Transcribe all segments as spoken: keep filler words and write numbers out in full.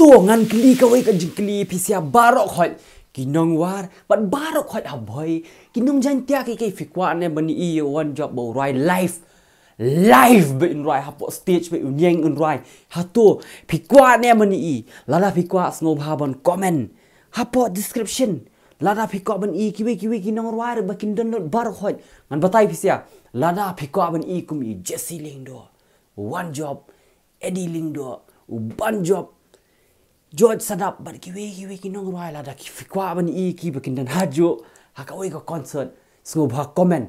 To ngan kylli kawei ka jingkylli phi sha baroh khoit ki nongwar bad baroh khoit ha Bhoi, ki nong Jaintia ki, ki phi kwah ne ban i ïa u One Job ba u rwai live, live ba un rwai hapoh stage ba u ñieng un rwai. Hato phi kwah ne ban i? Lada phi kwah sngewbha ban comment hapoh description. Lada phi kwah ban i kiwei kiwei ki nongrwai ruh ba kin don lut baroh khoit, ngan batai phi sha. Lada phi kwah ban i kum i Jesse Lyngdoh, One Job, Eddie Lyngdoh, u One Job, George Sadap bad kiwei kiwei ki nongrwai, lada ki phi kwah ban i ki ba kin don hajuh ha kawei ka concert, sngewbha comment.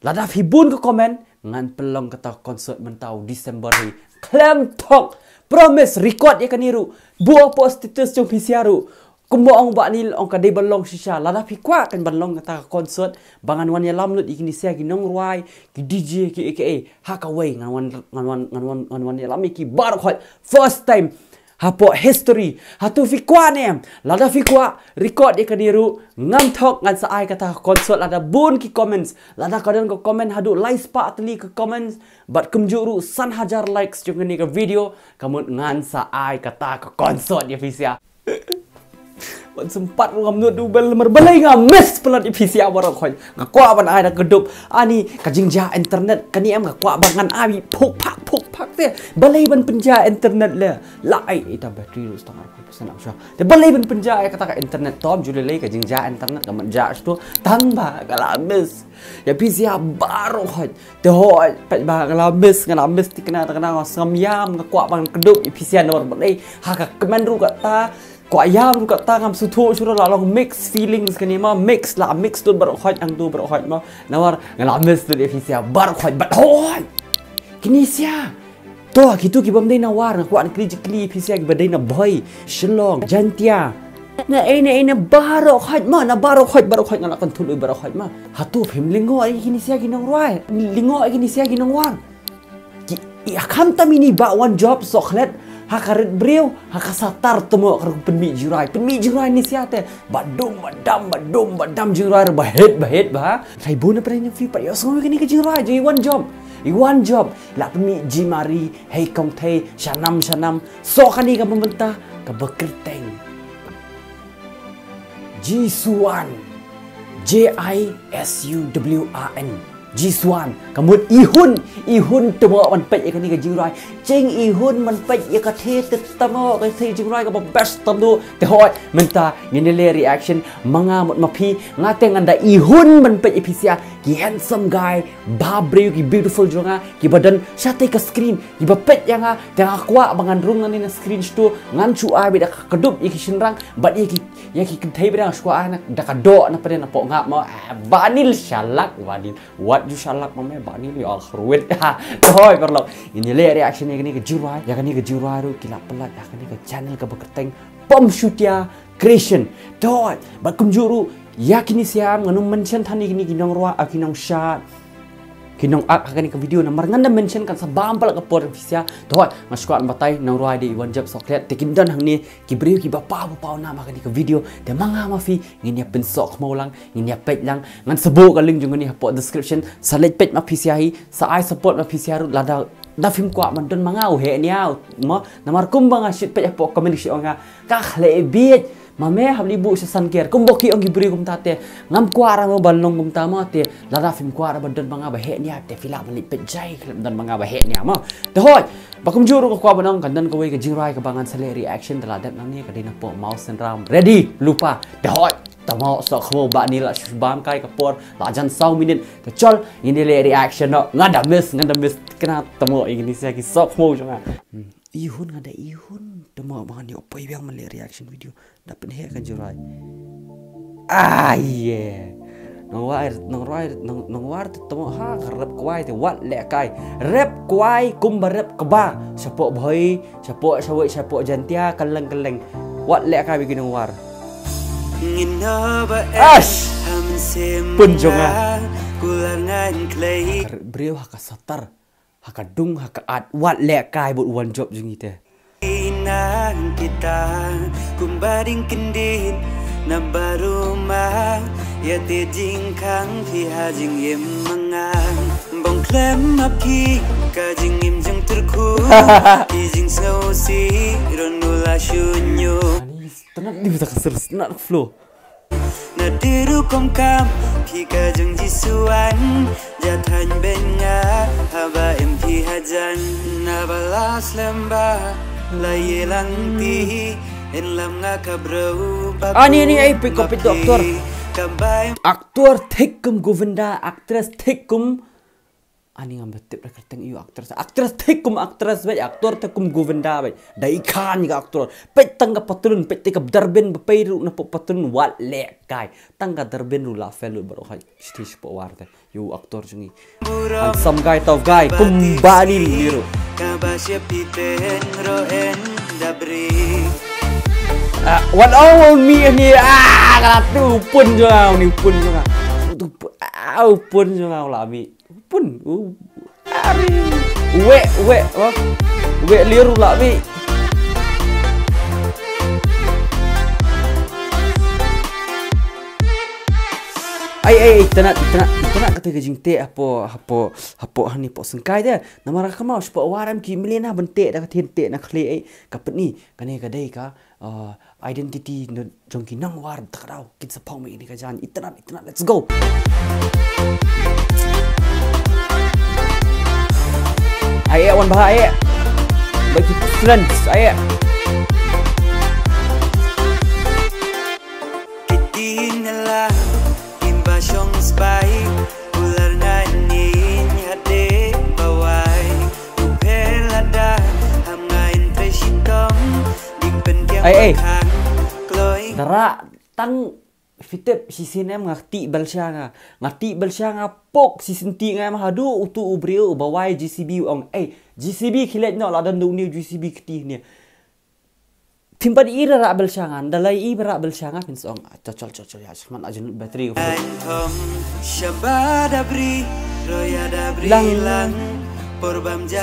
Lada phi bun ka comment, ngan pynlong kata ka concert mynta u December hi. Khlem thok, promise, record ïa kane ruh, buh hapoh status jong phi sha ruh. Kumba ong Bah Nil, ong ka dei ban long shisha. Lada phi kwah kan ban long kata ka concert ba ngan wan ïalam lut ïa kine sha ki nongrwai, ki D J, ki A K A, ha kawei ngan wan, ngan wan, ngan wan, ngan wan ïalam ïa ki baroh khoit. First time hapoh history. Hato phi kwah ne em? Lada phi kwah, record ïa kane ruh, ngam thok, ngan sa ai kata ka concert lada bun ki comments. Lada ka don ka comment haduh lai spah tylli ka comments bad kumjuh ruh san hajar likes jong kane ka video, ka mut ngan sa ai kata ka concert ïa phi sha. Wan sympat ruh ngam nud u bel namar balei nga miss palat ïa phi sha baroh khoit. Nga kwah ban ai da ka dup. Ani ka jingjia internet kane em, nga kwah ba ngan ai phuk phak phuk phak te. Balei ban pynjia internet le? La ai ita battery ruh stang ar phew percent. Te balei ban pynjia ïa kata ka internet? Tom ju lei lei ka jingjia internet ka mat jia shto. Tang ba nga la miss ïa phi sha baroh khoit. Te hooid, peit ba nga la miss, nga la miss thikna thikna, nga sngewbha ïam, nga kwah ban kdup ïa phi sha namar balei? Ha ka kmen ruh kata, kwah ïam ruh kata, ngam sngewthuh shuh ruh, la long mixed feelings kane ma, mix, la mix lut baroh khoit, hangto baroh khoit ma. Namar nga la miss lut ïa phi sha baroh khoit, bad hooid, kine sha, to, kito ki bym dei na War, nga kwah kylli jingkylli ïa phi sha kiba dei na Bhoi, Shillong, Jaintia, na ei na ei na baroh khoit ma, na baroh khoit, baroh khoit nga la kyntu lut baroh khoit ma. Hato phim lyngngoh ïa kine sha ki nongrwai, lyngngoh ïa kine sha ki nongwar? Ki, ïa khamtam ine i Bah One Job Sohkhlet, ha ka rit briew, ha ka satar tymmo ka ruh pynmih jingrwai, pynmih jingrwai ne sha te. Ba dum ba dam, ba dum ba dam jingrwai ruh ba hit, ba hit ba. Trai bun na pyrshah phi pat ïohsngew ïa kane ka jingrwai jong i One Job. I One Job la pynmih Jimari, Hei Kong Thei, Shanam Shanam. Soh kane ka bynta kaba kyrteng Jiswan. J I S U W A N. Jiswan. Ka mut i hun, i hun tymmo ban peit ïa kane ka jingrwai. Jing i hun ban peit ïa kata te tymmo ka thei jingrwai kaba best tam duh. Te hooid, mynta ngin ïa leh reaction ma nga mut ma phi, nga te ngan da i hun ban peit ïa phi sha ki handsome guy, ba briew ki beautiful jong nga, kiba don shatei ka screen, kiba peit ïa nga, te nga kwah ba ngan rung nangne na screen shto, ngan shu ai beit da ka kdup ïa ki shynrang, bad ïa ki, ïa ki kynthei beit da nga shu ai na, da ka doh na pdeng na poh ngap ma, eh, Bah Nil shalak, Bah Nil. Wat ju shalak ma me, Bah Nil ïa khrwit. Te hooid paralok, ngin ïa leh reaction ïa kane ka jingrwai, ïa kane ka jingrwai ruh ki la pynlait ha kane ka channel kaba kyrteng Pom Shutia Creation. Te hooid, bad kumjuh ruh ïa kine sha, ngan ym mention than ïa kine ki nongrwai, ah, ki nongshad, ki nongak ha kane ka video namar ngan da mention kan sa bam palat ka por phi sha. Te hooid, nga shu kwah ban batai nongrwai dei i One Job Sohkhlet, te kin don hangne ki briew kiba paw ba paw nam ha kane ka video. Te ma nga ma phi ngin ïa pynsohkhmaw lang, ngin ïa peit lang. Ngan sa buh ka link jong kane hapoh description. Sa leit peit ma phi sha hi, sa ai support ma phi sha ruh lada, da phim kwah ban don ma nga u heh nia ma. Namar kumba nga shu peit hapoh comment ki shu ong nga, ka khleh bieit ma me, hap leit buh sha Sunker. Kumba ki ong ki briew kumta te ngam kwah ruh mo ban long kumta ma te. Lada phim kwah ruh ban don ma nga ba heh nia te phi lah ban leit peit jai khlem don ma nga ba heh nia ma. Te hooid, ba kumjuh ruh nga kwah ban ong kan don kawei ka jingrwai kaba ngan sa leh reaction te la dep nangne ka dei na poh Mawsynram. Ready, lypa. Te hooid, tymmo sohkhmaw, Bah Nil la shu bam kai ka por, la jan saw minit. Te chol, ngin ïa leh reaction noh. Nga da miss, nga da miss kane, tymmo ïa kine sha ki sohkhmaw jong nga. Hmm. I hun, nga da i hun tymmo ba ngan ïoh poi biang ban leh reaction video. Da pynheh ka jingrwai. Ah, yeah. Nongwar, nongwar, nong, nongwar te tymmo ha ka rep kwai te, wat lehkai. Rep kwai kumba rep kba. Shapoh Bhoi, shapoh, shapoh, shapoh Jaintia, kylleng kylleng. Wat lehkai bad ki nongwar. Ash! Pun jong nga. Ka rep briew ha ka satar. Ha ka dung, ha ka at, wat lehkai bad u One Job jong ngi te. Ina kita kumba ding kyndit na baruma, ïa te jingkhang phi ha jingim ma nga. Bong khlem ap ki ka jingim jong Tyrkhu ki jingsngewsih ron u la shu ñiuh. Ani, tynat di bata ka sur, tynat flow. Na diru kum kam phi ka jong Jisu an, ja thain ben nga haba em phi hajan. Na ba la slem ba la ïalang ti, en lam nga ka breu ba. Ani, ani, ai, pick up, pick up, actor. Ka bai. Actor thik kum Govinda, actress thik kum Ani ngam da tip da kyrteng ïa u actress. Actress thik kum actress beit, actor thik kum Govinda beit. Da i khan ka actor. Peit tang ka patlun, peit te ka darbin ba pei ruh na pop patlun wat leh kai. Tang ka darbin ruh la fel lut baroh hai. Stage pop war te. Ïa u actor jong ngi. Handsome guy, tough guy. Kum bani ni ruh. Ka ba sia piten ro en da bri. Ah, what all me ni. Ah, kala tu pun jong nga, ni pun jong nga. Tu pun, ah, pun jong nga la mi. Pun, u, ari. Wek, wek, oh. Wek liur la bi. Ai, ai, ai, tynat, tynat, tynat kata ka jingteh hapoh, hapoh, hapoh hani poh syngkai te. Namar ka mau shapoh war em ki mlien ha ban teh da ka thin teh na khlieh ai. Ka pyni, kane ka dei ka, uh, identity jong ki nongwar da ka dau. Kin sa phong me ini ka jan. Itynnad, itynnad. Let's go. Ai eh, wan bah ai eh. Bagi friends, ai eh. Kitin la in ba shong sbai. Ular ngan in hade bawai. Ai, ai. Dara tang fitep shisien em nga tih belsha nga. Nga tih belsha nga pok shisien tih nga em haduh utu u briew uba wai J C B u ong. Ai, J C B khie leit noh la don da une u J C B kti ne. Phim pat i rah belsha nga, da la i rah belsha nga phin sa ong. Chol, chol, chol, chol, ya, shman ajun battery ko. Lang.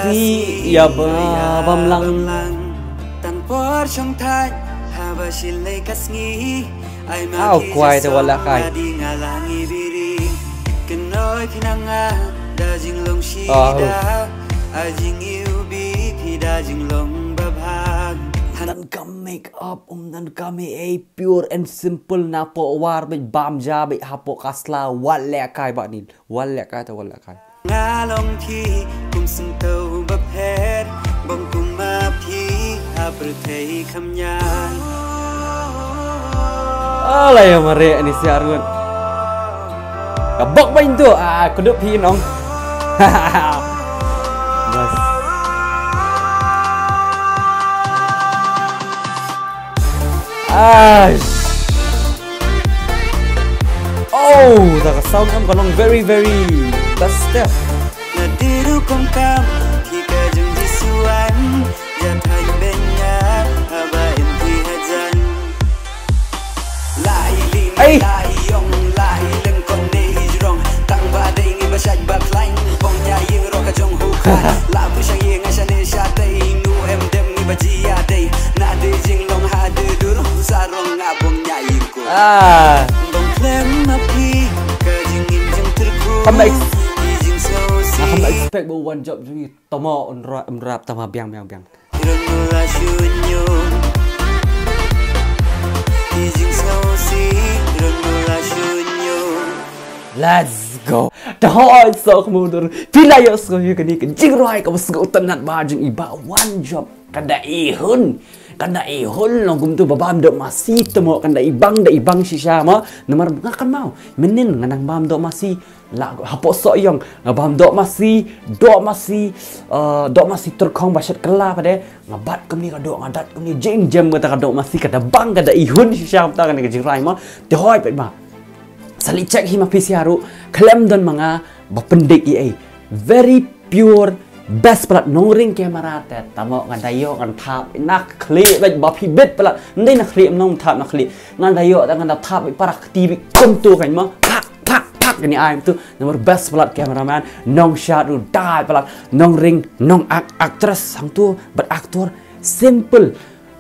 Si, ya ba, bam lang. Tan por shong thait, haba shin lei ka sngi. Ai ma. Au, ki kwai te wala kai. Di nga lang i biri. Kenoi phi nang nga, da jinglong shi da. Ai jing iu bi phi da jinglong babha. Nan ka make up, um, nan ka me ei pure and simple na poh war beit bam ja beit hapoh ka sla wat leh kai ba nin. Wat leh kai te wat leh kai. Nga long phi kum sngewthuh ba pher bong kum ma phi ha pyrthei kham ñiah. Alai ya mare ani si arun. Ka bok ba into ah kudup phi nong. Bas. Ai. Oh, da ka sound em ka long very, very best step. Na diru kum kam ki ka jong Jisu an, ja thai ben nga haba em ki hajan. Lai li, ai, lai yong, lai leng kon ne i jrong. Tang ba dei ngi ba shait ba klain, bong nya ying ro ka jong hu khai. La bu shang ying a shane sha dei, nu em dem ngi ba ji ya dei. Na dei jinglong ha de dur, sa rong nga bong nya ying. Ah. Kam da ex-, ah, kam da expect ba u wan jop jong ngi tama un ra-, un rap tama biang, biang, biang. Let's go. Te hoi, so khmu dur. Phi la ïohsngew ïa kane ka jingrwai kaba sngewtynnat bha jong i Bah Wanjop. Kan da i hun. Kan da i hun long kumtu ba bam doh masi te mo, kan da i bang, da i bang shisha mo. Namar nga kan mau. Mynnin nga nang bam doh masi. La hapoh Sohiong nga bam doh masi, doh masi, eh, doh masi tyrkhong ba shet kylla pat de. Nga bat kumne ka doh, nga dat kumne jing jem kata ka doh masi, ka da bang, ka da i hun shisha kata kane ka jingrwai mo. Te hoi pat ma. Sa leit check hi ma phi sha ruh, khlem don ma nga ba pyndik ei ei. Very pure, best palat nongring camera te, tamo ngan da ïoh ngan thap, na khlieh beit ba phi bit palat, ndei na khlieh mnong thap na khlieh, ngan da ïoh ta ngan da thap beit para kti beit kumtu kan mo, thak, thak, thak, kane ai tu, namar best palat cameraman, nongshad ruh dai palat, nongring, nong act, actress, hangtu, bad actor, simple.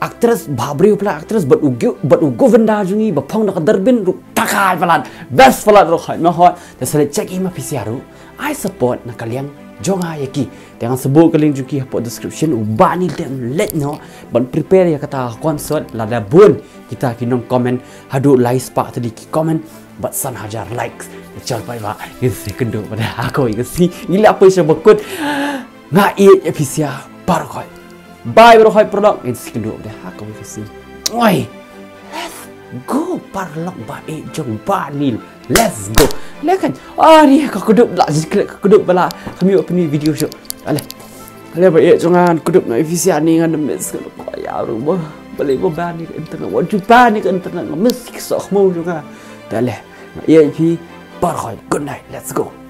Actress bha briew palat actress bad u Gu-, bad u Govinda jong ngi ba phong da ka Darbin ruh takai palat. Best palat ruh hoi ma hoi. Te sa leit check i ma phi sha ruh. I support na ka liang jong nga ïa ki. Te ngan sa buh ka link jong ki hapoh description. U Bah Neil te leit noh ban prepare ïa kata ka concert, lada bun kita ki nong comment, haduh lai spah tylli ki comment bad san hajar likes. Chal paidbah, ngin sa ïakynduh pat ha kawei ka sngi. Ngi la poi sha ba kut. Nga ïeit ïa phi sha baroh khoit. Bye baroh khoit, paralok, ngin sa ïakynduh pat ha kawei ka sngi. Oi. Let's go, paralok ba ïeit jong Bah Neil. Let's go. Leh kan. Ah, ni ka kdup la, ka kdup ba la. Kami ïoh pyni video show. Ale. Ale ba ïeit jong nga, kdup na office ni, ngan miss ka ko ya ru ba. Balei ba Bah Neil ka internet. Wat ju Bah Neil ka internet, nga miss ki soh khmu jong nga. Ale. Ïeit phi baroh khoit. Good night. Let's go.